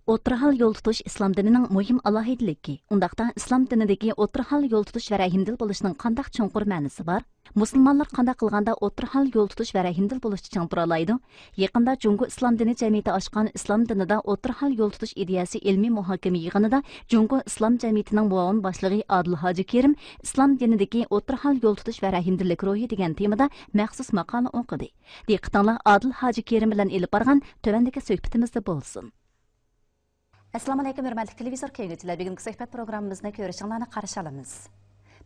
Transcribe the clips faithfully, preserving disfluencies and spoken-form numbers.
ئوتتۇرا ھال يول تۇتۇش ئىسلام دىنىنىڭ مۇھىم ئالاھىدىلىكى. ئۇنداقتا ئىسلام دىنىدىكى ئوتتۇرا ھال يول تۇتۇش ۋە رەھىمدىل بولۇشنىڭ قانداق چوڭقۇر مەنىسى بار؟ مۇسۇلمانلار قانداق قىلغاندا ئوتتۇرا ھال يول تۇتۇش ۋە رەھىمدىل بولۇشتا چىڭ تۇرالايدۇ؟ يېقىندا جۇڭگو ئىسلام دىنى جەمئىيىتى ئاچقان ئىسلام دىنىدا ئوتتۇرا ھال يول تۇتۇش ئىدىيەسى ئىلمىي مۇھاكىمە يىغىنىدا جۇڭگو ئىسلام جەمئىيىتىنىڭ مۇئاۋىن باشلىقى ئادىل ھاجى كېرىم ئىسلام دىنىدىكى ئوتتۇرا ھال يول تۇتۇش ۋە رەھىمدىللىك روھى دېگەن تېمىدا مەخسۇس ماقالە ئوقۇدى. دىققىتىڭلار ئادىل ھاجى كېرىم بىلەن ئېلىپ بارغان تۆۋەندىكى سۆھبىتىمىزدە بولسۇن. ئەسسالامۇئەلەيكۇم، ھۆرمەتلىك تېلېۋىزور كۆرگۈچىلەر، بۈگۈنكى سۆھبەت پروگراممىمىزنى كۆرۈشۈڭلارنى قارشى ئالىمىز.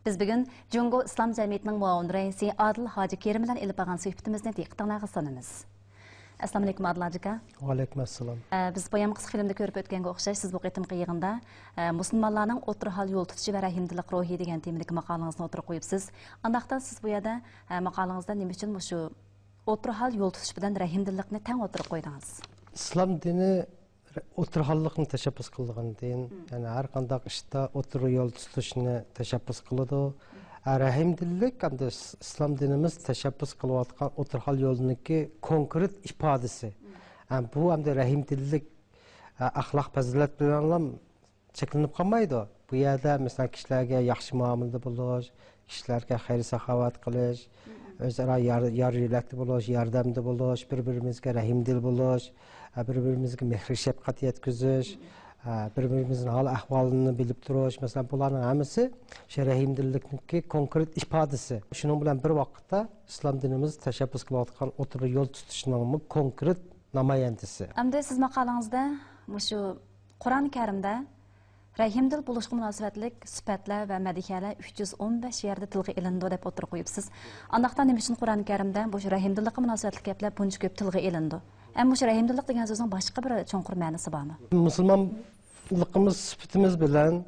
بىز بۈگۈن جۇڭگو ئىسلام جەمئىيىتىنىڭ مۇئاۋىن رەئىسى ئادىل ھاجى كېرىم بىلەن ئېلىپ بارغان سۆھبىتىمىزنى دىققىتىڭلارغا سۇنىمىز. ئەسسالامۇئەلەيكۇم ئادىل ھاجى ئاكا. ۋەئەلەيكۇم ئەسسالام. ئە، بىز بايام قىسقا فىلىمدا كۆرۈپ ئۆتكەنگە ئوخشاش، سىز بۇ قېتىمقى يىغىندا، ئە، مۇسۇلمانلارنىڭ ئوتتۇرا ھال يول تۇتۇشى ۋە رەھىمدىللىق روھى دېگەن تېمىدىكى ماقالىڭىزنى ئوتتۇرىغا قويۇپسىز. ئانداقتا سىز بۇ يەردە، ئە، ماقالىڭىزدا نېمە ئۈچۈن مۇشۇ ئوتتۇرا ھال يول تۇتۇش بىلەن رەھىمدىللىقنى تەڭ ئوتتۇرىغا قويدىڭىز؟ ئىسلام دىنى ئوتتۇرا ھاللىقنى تەشەببۇس قىلىدىغان دىن، يەنى ھەر قانداق ئىشتا ئوتتۇرا يول تۇتۇشنى تەشەببۇس قىلىدۇ. ھە، رەھىمدىللىك ھەمدە ئىس-، ئىسلام دىنىمىز تەشەببۇس قىلىۋاتقان ئوتتۇرا ھال يولىنىڭكى كونكرېت ئىپادىسى. ھە، بۇ ھەمدە رەھىمدىللىك، ھە، ئەخلاق پەزىلەت بىلەنلا چەكلىنىپ قالمايدۇ. بۇ يەردە، مەسىلەن، كىشىلەرگە ياخشى مۇئامىلىدە بولۇش، كىشىلەرگە خەير-ساخاۋەت قىلىش، ئۆزئارا يار، يار يۆلەكتە بولۇش، ياردەمدە بولۇش، بىر-بىرىمىزگە رەھىمدىل بولۇش، بىر-بىرىمىزگە مېھرى شەپقەت يەتكۈزۈش، بىر-بىرىمىزنىڭ ھال-ئەھۋالىنى بىلىپ تۇرۇش، مەسىلەن، بۇلارنىڭ ھەممىسى شۇ رەھىمدىللىكنىڭكى كونكرېت ئىپادىسى. شۇنىڭ بىلەن بىر ۋاقىتتا ئىسلام دىنىمىز تەشەببۇس قىلىۋاتقان ئوتتۇرا يول تۇتۇشنىڭمۇ كونكرېت نامايەندىسى. ئەمدى سىز ماقالىڭىزدە مۇشۇ قۇرئان كەرىمدە رەھىمدىل بولۇشقا مۇناسىۋەتلىك سۈپەتلەر ۋە مەدھىيەلەر ئۈچ يۈز ئون بەش يەردە تىلغا ئېلىنىدۇ دەپ ئوتتۇرىغا قويۇپسىز. ئانداقتا نېمە ئۈچۈن قۇرئان كەرىمدە مۇشۇ رەھىمدىللىققا مۇناسىۋەتلىك گەپلەر بۇنچە كۆپ تىلغا ئېلىنىدۇ؟ ھەم مۇشۇ رەھىمدىللىق دېگەن سۆزنىڭ باشقا بىر چوڭقۇر مەنىسى بارمۇ؟ مۇسۇلمانلىقىمىز سۈپىتىمىز بىلەن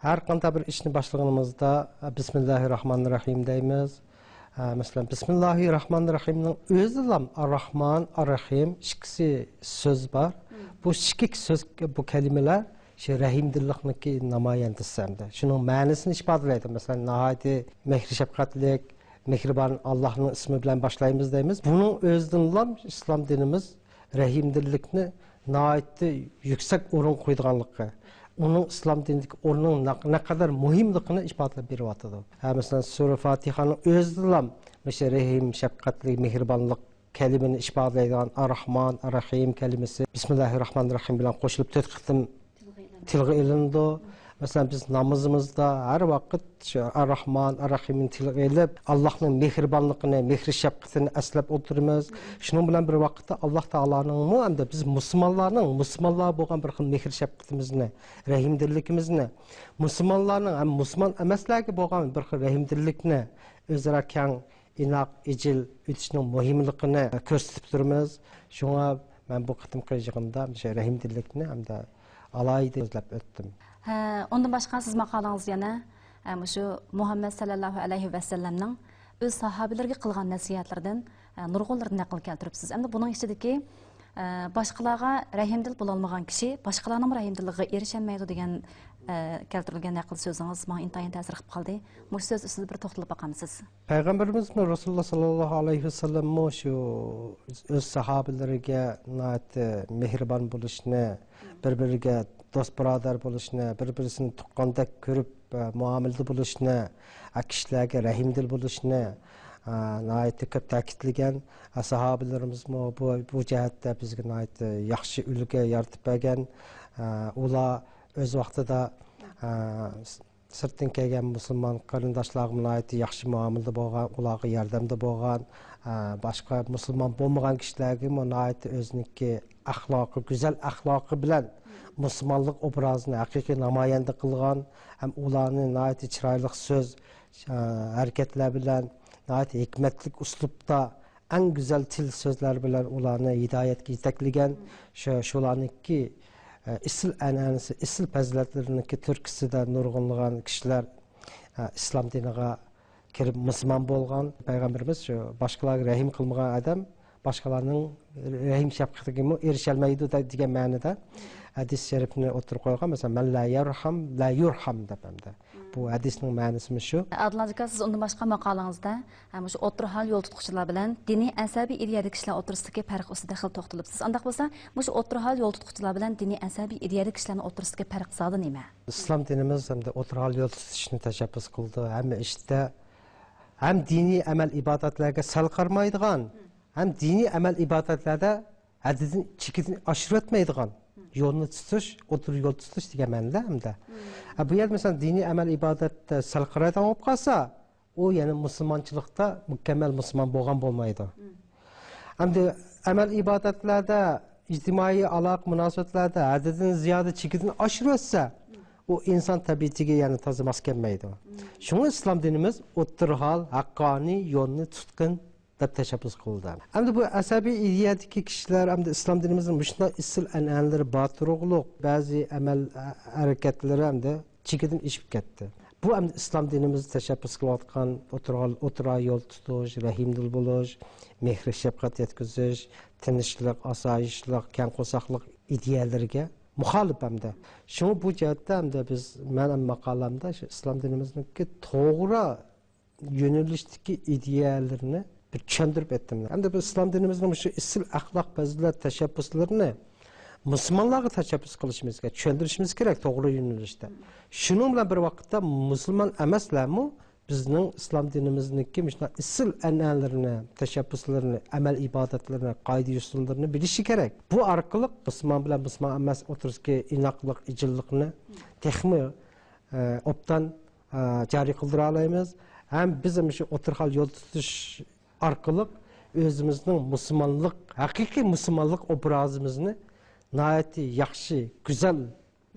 ھەر قانداق بىر ئىشنى باشلىغىنىمىزدا، بىسمىللاھىر راھمانىر راھىم دەيمىز. ھە، مەسىلەن، بىسمىللاھىر راھمانىر راھىمنىڭ ئۆزىلا ئارراھمان، ئارراھىم ئىككىسى سۆز بار. بۇ ئىككى سۆز، بۇ كەلىمىلەر شۇ رەھىمدىللىقنىڭكى نامايەندىسى ھەمدە شۇنىڭ مەنىسىنى ئىپادىلەيدۇ. مەسىلەن، ناھايىتى مېھرى شەپقەتلىك، مېھرىبان ئاللاھنىڭ ئىسمى بىلەن باشلايمىز دەيمىز. بۇنىڭ ئۆزىدىنلا ئىسلام دىنىمىز رەھىمدىللىكنى ناھايىتى يۈكسەك ئورۇنغا قويىدىغانلىقى، ئۇنىڭ ئىسلام دىنىدىكى ئورنىنىڭ نەق-، نەقەدەر مۇھىملىقىنى ئىپادىلەپ بېرىۋاتىدۇ. ھە، مەسىلەن، سۈرە فاتىھەنىڭ ئۆزىدىلا مۇشۇ رەھىم، شەپقەتلىك، مېھرىبانلىق كەلىمىنى ئىپادىلەيدىغان ئارراھمان، ئارراھىم كەلىمىسى بىسمىللاھىر راھمانىر راھىم بىلەن قوشۇلۇپ تۆت قېتىم تىلغا ئېلىنىدۇ. مەسىلەن، بىز نامىزىمىزدا ھەر ۋاقىت شۇ ئارراھمان، ئارراھىمنى تىلغا ئېلىپ، ئاللاھنىڭ مېھرىبانلىقىنى، مېھرى شەپقىتىنى ئەسلەپ ئولتۇرىمىز. شۇنىڭ بىلەن بىر ۋاقىتتا ئاللاھ تائالانىڭمۇ ھەمدە بىز مۇسۇلمانلارنىڭ، مۇسۇلمانلارغا بولغان بىر خىل مېھرى شەپقىتىمىزنى، رەھىمدىللىكىمىزنى، مۇسۇلمانلارنىڭ ھەم مۇسۇلمان ئەمەسلەرگە بولغان بىر خىل رەھىمدىللىكنى ئۆزئارا كەڭ، ئىناق، ئىجىل ئۆتۈشنىڭ مۇھىملىقىنى كۆرسىتىپ تۇرىمىز. شۇڭا مەن بۇ قېتىمقى يىغىندا مۇشۇ رەھىمدىللىكنى ھەمدە ئالاھىدە سۆزلەپ ئۆتتۈم. ھە، ئۇندىن باشقا سىز ماقالىڭىزدە يەنە، ھە، مۇشۇ مۇھەممەد سەللەللاھۇ ئەلەيھى ۋەسەللەمنىڭ ئۆز ساھابىلىرىگە قىلغان نەسىھەتلىرىدىن، ھە، نۇرغۇنلىرىنى نەقىل كەلتۈرۈپسىز. ئەمدى بۇنىڭ ئىچىدىكى، ھە، باشقىلارغا رەھىمدىل بولالمىغان كىشى باشقىلارنىڭمۇ رەھىمدىللىقىغا ئېرىشەلمەيدۇ دېگەن، ھە، كەلتۈرۈلگەن نەقىل سۆزىڭىز ماڭا ئىنتايىن تەسىر قىلىپ قالدى. مۇشۇ سۆز ئۈستىدە بىر توختىلىپ باقامسىز؟ پەيغەمبىرىمىزمۇ رەسۇلۇللا ساللاللاھۇ ئەلەيھى ۋەسەللەممۇ شۇ ئۆز ساھابىلىرىگە ناھايىتى مېھرىبان بولۇشنى، بىر-بىرىگە دوست بۇرادەر بولۇشنى، بىر-بىرسىنى تۇغقاندەك كۆرۈپ، ئە، مۇئامىلىدە بولۇشنى، ئە، كىشىلەرگە رەھىمدىل بولۇشنى، ئە، ناھايىتى كۆپ تەكىتلىگەن. ئە، ساھابىلىرىمىزمۇ بۇ، بۇ جەھەتتە بىزگە ناھايىتى ياخشى ئۈلگە يارىتىپ بەرگەن. ئە، ئۇلار ئۆز ۋاقتىدا، ئە، سىرتتىن كەلگەن مۇسۇلمان قېرىنداشلارغىمۇ ناھايىتى ياخشى مۇئامىلىدە بولغان، ئۇلارغا ياردەمدە بولغان، ئە، باشقا مۇسۇلمان بولمىغان كىشىلەرگىمۇ ناھايىتى ئۆزىنىڭكى ئەخلاقى، گۈزەل ئەخلاقى بىلەن مۇسۇلمانلىق ئوبرازىنى ھەقىقىي نامايەندە قىلغان ھەم ئۇلارنى ناھايىتى چىرايلىق سۆز، ئە، ھەرىكەتلەر بىلەن، ناھايىتى ھېكمەتلىك ئۇسلۇبتا، ئەڭ گۈزەل تىل سۆزلەر بىلەن ئۇلارنى ھىدايەتكە يېتەكلىگەن، شۇ، شۇلارنىڭكى، ئە، ئېسىل ئەنئەنىسى، ئېسىل پەزىلەتلىرىنىڭكى تۈرتكىسىدە نۇرغۇنلىغان كىشىلەر، ئە، ئىسلام دىنىغا كىرىپ مۇسۇلمان بولغان. پەيغەمبىرىمىز شۇ باشقىلارغا رەھىم قىلمىغان ئادەم باشقىلارنىڭ رەھىم شەپقىتىگىمۇ ئېرىشەلمەيدۇ دە-، دېگەن مەنىدە ھەدىس شەرىپنى ئوتتۇرىغا قويغان. مەسىلەن، «مەن لا يەرھەم، لا يۇرھەم» دەپ ئەمدى. بۇ ھەدىسنىڭ مەنىسىمۇ شۇ. ئادىل ئاكا، سىز ئۇندىن باشقا ماقالىڭىزدا، ھە، مۇشۇ ئوتتۇرا ھال يول تۇتقۇچىلار بىلەن دىنىي ئەسەبىي ئىدىيەدىكى كىشىلەر ئوتتۇرىسىدىكى پەرق ئۈستىدە خېلى توختىلىپسىز. ئانداق بولسا، مۇشۇ ئوتتۇرا ھال يول تۇتقۇچىلار بىلەن دىنىي ئەسەبىي ئىدىيەدىكى كىشىلەرنىڭ ئوتتۇرىسىدىكى پەرق زادى نېمە؟ ئىسلام دىنىمىز ئەمدى ئوتتۇرا ھال يول تۇتۇشنى تەشەببۇس قىلىدۇ. ھەممە ئىشتا ھەم دىنىي ئەمەل ئىبادەتلەرگە سەل قارىمايدىغان، ھەم دىنىي ئەمەل ئىبادەتلەردە ھەددىدىن، چېكىدىن ئاشۇرۇۋەتمەيدىغان يولنى تۇتۇش، ئوتتۇرا يول تۇتۇش دېگەن مەنىدە ئەمدى. ھە، بۇ يەردە، مەسىلەن، دىنىي ئەمەل ئىبادەتتە سەل قارايدىغان بولۇپ قالسا، ئۇ يەنە مۇسۇلمانچىلىقتا مۇكەممەل مۇسۇلمان بولغان بولمايدۇ. ئەمدى ئەمەل ئىبادەتلەردە، ئىجتىمائىي ئالاقە مۇناسىۋەتلەردە ھەددىدىن زىيادە، چېكىدىن ئاشۇرۇۋەتسە، ئۇ ئىنسان تەبىئىتىگە يەنە تازا ماس كەلمەيدۇ. شۇڭا ئىسلام دىنىمىز «ئوتتۇرا ھال، ھەققانىي يولنى تۇتقىن» دەپ تەشەببۇس قىلدى. ئەمدى بۇ ئەسەبىي ئىدىيەدىكى كىشىلەر ئەمدى ئىسلام دىنىمىزنىڭ مۇشۇنداق ئىسسىل ئەنئەنىلىرى بار تۇرۇقلۇق بەزى ئەمەل ھەرىكەتلىرى ئەمدى چېكىدىن ئېشىپ كەتتى. بۇ ئەمدى ئىسلام دىنىمىز تەشەببۇس قىلىۋاتقان ئوتتۇرا، ئوتتۇرا يول تۇتۇش، رەھىمدىل بولۇش، مېھرى شەپقەت يەتكۈزۈش، تىنچلىق، ئاسايىشلىق، كەڭ قورساقلىق ئىدىيەلىرىگە مۇخالىپ ئەمدى. شۇڭا بۇ جەھەتتە ئەمدى بىز، مەن ماقالەمدە شۇ ئىسلام دىنىمىزنىڭكى توغرا يۆنىلىشتىكى ئىدىيەلىرىنى بىر چۈشەندۈرۈپ ئۆتتۈم. ئەمدى بۇ ئىسلام دىنىمىزنىڭ شۇ ئىسسىل ئەخلاق پەزىلەت تەشەببۇسلىرىنى مۇسۇلمانلارغا تەشەببۇس قىلىشىمىز كېرەك، چۈشەندۈرۈشىمىز كېرەك توغرا يۆنىلىشتە. شۇنىڭ بىلەن بىر ۋاقىتتا مۇسۇلمان ئەمەسلەرمۇ بىزنىڭ ئىسلام دىنىمىزنىڭكى مۇشۇنداق ئىسسىل ئەنئەنىلىرىنى، تەشەببۇسلىرىنى، ئەمەل ئىبادەتلىرىنى، قائىدە يوسۇنلىرىنى بىلىشى كېرەك. بۇ ئارقىلىق مۇسۇلمان بىلەن مۇسۇلمان ئەمەس ئوتتۇرىسىدىكى ئىناقلىق، ئىجىللىقنى تېخىمۇ، ئە، ئوبدان، ئە، جارى قىلدۇرالايمىز. ھەم بىز مۇشۇ ئوتتۇرا ھال يول تۇتۇش ئارقىلىق ئۆزىمىزنىڭ مۇسۇلمانلىق، ھەقىقىي مۇسۇلمانلىق ئوبرازىمىزنى ناھايىتى ياخشى، گۈزەل،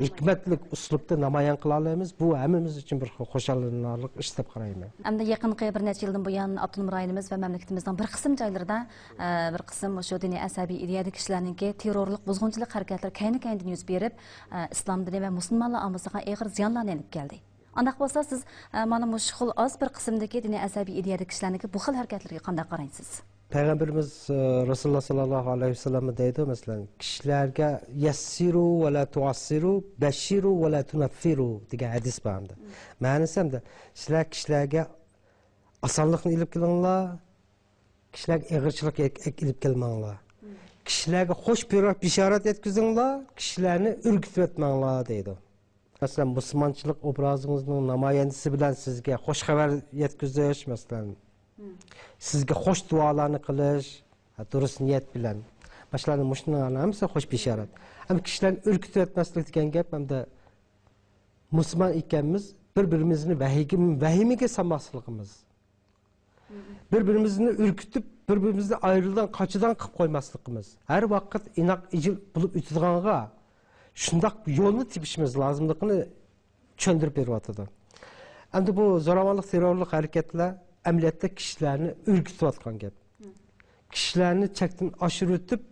ھېكمەتلىك ئۇسلۇبتا نامايان قىلالايمىز. بۇ ھەممىمىز ئۈچۈن بىر خۇ-، خۇشاللىنارلىق ئىش دەپ قارايمەن. ئەمدى يېقىنقى بىر نەچچە يىلدىن بۇيان ئاپتونوم رايونىمىز ۋە مەملىكىتىمىزنىڭ بىر قىسىم جايلىرىدا، ئە، بىر قىسىم مۇشۇ دىنىي ئەسەبىي ئىدىيەدىكى كىشىلەرنىڭكى تېررورلۇق، بۇزغۇنچىلىق ھەرىكەتلىرى كەينى-كەينىدىن يۈز بېرىپ، ئە، ئىسلام دىنى ۋە مۇسۇلمانلار ئاممىسىغا ئېغىر زىيانلارنى ئېلىپ كەلدى. ئانداق بولسا، سىز، ئە، مانا مۇشۇ خىل ئاز بىر قىسىمدىكى دىنىي ئەسەبىي ئىدىيەدىكى كىشىلەرنىڭكى بۇ خىل ھەرىكەتلىرىگە قانداق قارايسىز؟ پەيغەمبىرىمىز، ئە، رەسۇلۇللا ساللاللاھۇ ئەلەيھى ۋەسەللەم دەيدۇ، مەسىلەن، كىشىلەرگە «يەسسىرۇ ۋە لا تۇئەسسىرۇ، بەششىرۇ ۋە لا تۇنەففىرۇ» دېگەن ھەدىس بار ئەمدى. مەنىسى ئەمدى، سىلەر كىشىلەرگە ئاسانلىقنى ئېلىپ كېلىڭلار، كىشىلەرگە ئېغىرچىلىق ئېلىپ كەلمەڭلار. كىشىلەرگە خوش بېشارەت يەتكۈزۈڭلار، كىشىلەرنى ئۈركۈتۈۋەتمەڭلار دەيدۇ. مەسىلەن، مۇسۇلمانچىلىق ئوبرازىڭىزنىڭ نامايەندىسى بىلەن سىزگە خوش خەۋەر يەتكۈزۈش، مەسىلەن، سىزگە خوش دۇئالارنى قىلىش، ھە، دۇرۇس نىيەت بىلەن. ماشۇلارنى، مۇشۇلارنىڭ ھەممىسى خوش بېشارەت. ئەمما كىشىلەرنى ئۈركۈتۈۋەتمەسلىك دېگەن گەپ، ئەمدى مۇسۇلمان ئىكەنمىز، بىر-بىرىمىزنى ۋەھىيگە، ۋەھىمىگە سالماسلىقىمىز. بىر-بىرىمىزنى ئۈركۈتۈپ، بىر-بىرىمىزنى ئايرىلىدىغان، قاچىدىغان قىلىپ قويماسلىقىمىز. ھەر ۋاقىت ئىناق، ئىجىل بولۇپ ئۆتىدىغانغا شۇنداق يولنى تېپىشىمىز لازىملىقىنى چۈشەندۈرۈپ بېرىۋاتىدۇ. ئەمدى بۇ زوراۋانلىق، تېررورلۇق ھەرىكەتلەر ئەمەلىيەتتە كىشىلەرنى ئۈركۈتۈۋاتقان گەپ. كىشىلەرنى چەكتىن ئاشۇرۇۋېتىپ،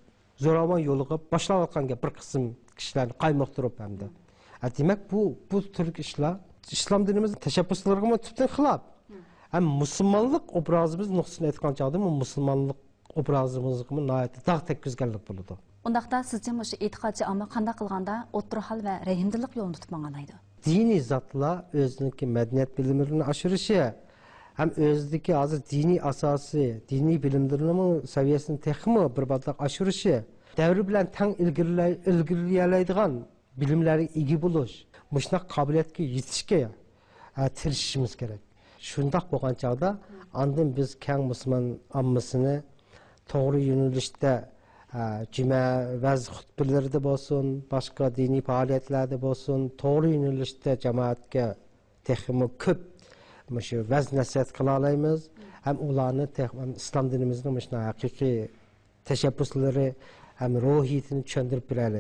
زوراۋان يولىغا باشلاۋاتقان گەپ، بىر قىسىم كىشىلەرنى قايمۇقتۇرۇپ ھەمدە. ھە، دېمەك، بۇ، بۇ تۈرلۈك ئىشلار ئىسلام دىنىمىزنىڭ تەشەببۇسلىرىغىمۇ تۈپتىن خىلاپ. ھەم مۇسۇلمانلىق ئوبرازىمىز نۇقتىسىدىن ئېيتقان چاغدا، بۇ مۇسۇلمانلىق ئوبرازىمىزغىمۇ ناھايىتى داغ تەگكۈزگەنلىك بولىدۇ. ئۇنداقتا سىزچە مۇشۇ ئېتىقادچى ئامما قانداق قىلغاندا ئوتتۇرا ھال ۋە رەھىمدىللىق يولىنى تۇتۇپ ماڭالايدۇ؟ دىنىي زاتلار ئۆزىنىڭكى مەدەنىيەت بىلىملىرىنى ئاشۇرۇشى ھەم ئۆزىدىكى ھازىر دىنىي ئاساسى، دىنىي بىلىملىرىنىڭ سەۋىيەسىنى تېخىمۇ بىر باتاق ئاشۇرۇشى، دەۋر بىلەن تەڭ ئىلگىرىلەي-، ئىلگىرىلىيەلەيدىغان بىلىملەرگە ئىگە بولۇش، مۇشۇنداق قابىلىيەتكە يېتىشكە، ئە، تىرىشىشىمىز كېرەك. شۇنداق بولغان چاغدا ئاندىن بىز كەڭ مۇسۇلمان ئاممىسىنى توغرا يۆنىلىشتە، ئە، جۈمە ۋەز خۇتبىلىرىدە بولسۇن، باشقا دىنىي پائالىيەتلەردە بولسۇن، توغرا يۆنىلىشتە جامائەتكە تېخىمۇ كۆپ مۇشۇ ۋەز نەسىھەت قىلالايمىز. ھەم ئۇلارنى تېخ-، ھەم ئىسلام دىنىمىزنىڭ مۇشۇنداق ھەقىقىي تەشەببۇسلىرى ھەم روھىيىتىنى چۈشەندۈرۈپ بېرەلەيمىز.